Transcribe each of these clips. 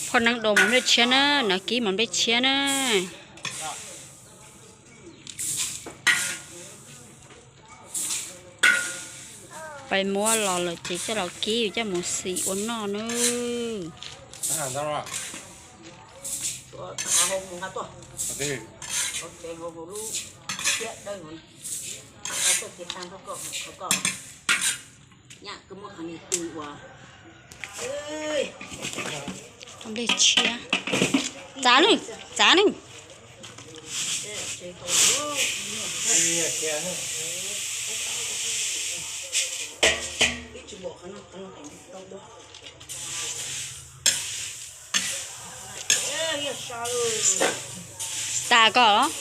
Phoj neeb dua mov nplej tshiab na, no kib mov nplej tshiab na. Pais muab los lawm ces coj los kib coj mus xim ua noj nawb. Nplej tshiab. Txav ne, txav ne. Tas koj los?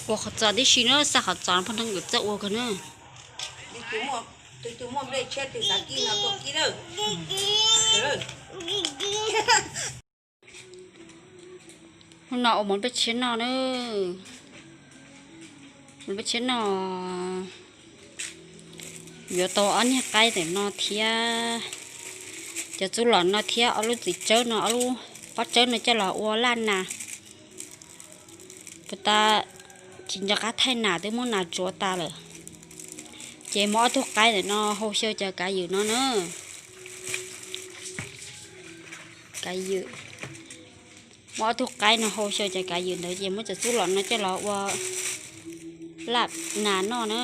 Ua qhov txos tib si na, xa qhov txos poj neeg nkawd txawj ua kawg na. Hnub no ua mov nplej tshiab noj na. Mov nplej tshiab noj, yuav tau ob niag qaib ntawm no thiab, cov txuj lom no thiab ob lub txiv tsawb no, ob lub, ob tsawb no coj los ua laj nas. Puas tas tsis nco qab thaij nas twb muab nas tsuav tas lawm. Ces muab ob tug qaib ntawm no hau xyaw cov kav ywm no na. Kav ywm. Muab ob tug qaib no hau xyaw cov kav ywm ntawd ces muab cov txuj lom no coj los ua laj nas noj na.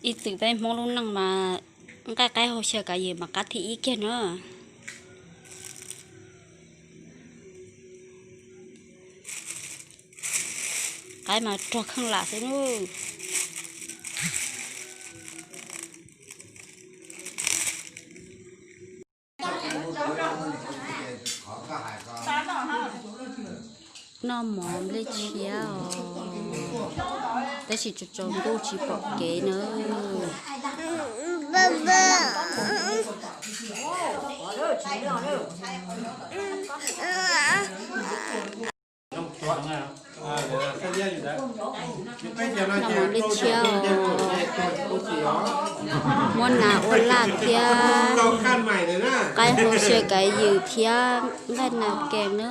Ib txwm peb Hmoob lub neej mas nqaij qaib hau xyaw kav ywm mas qab thib ib kiag na. Qaib mas rog kheej lam xwb nawb. Noj mov nplej tshiab os, tab sis tsaus ntuj tsis pom kev na. Noj mov nplej tshiab os, muab nas ua laj thiab, qaib hau xyaw kav ywm thiab nqaij nas kees na.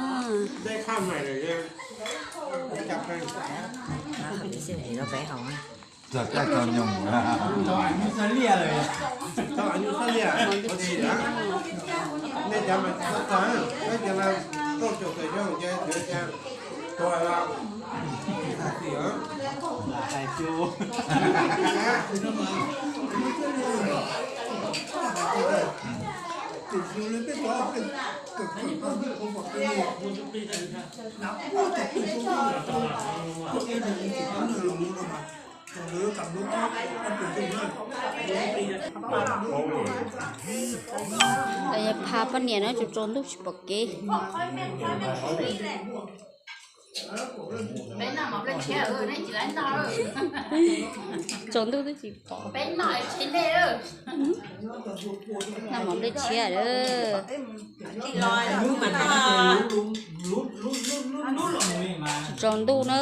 Pha poj niam na, tsaus ntuj tsis pom kev. Tsaus ntuj twb tsis pom. Noj mov nplej tshiab lawm. Tsaus ntuj na.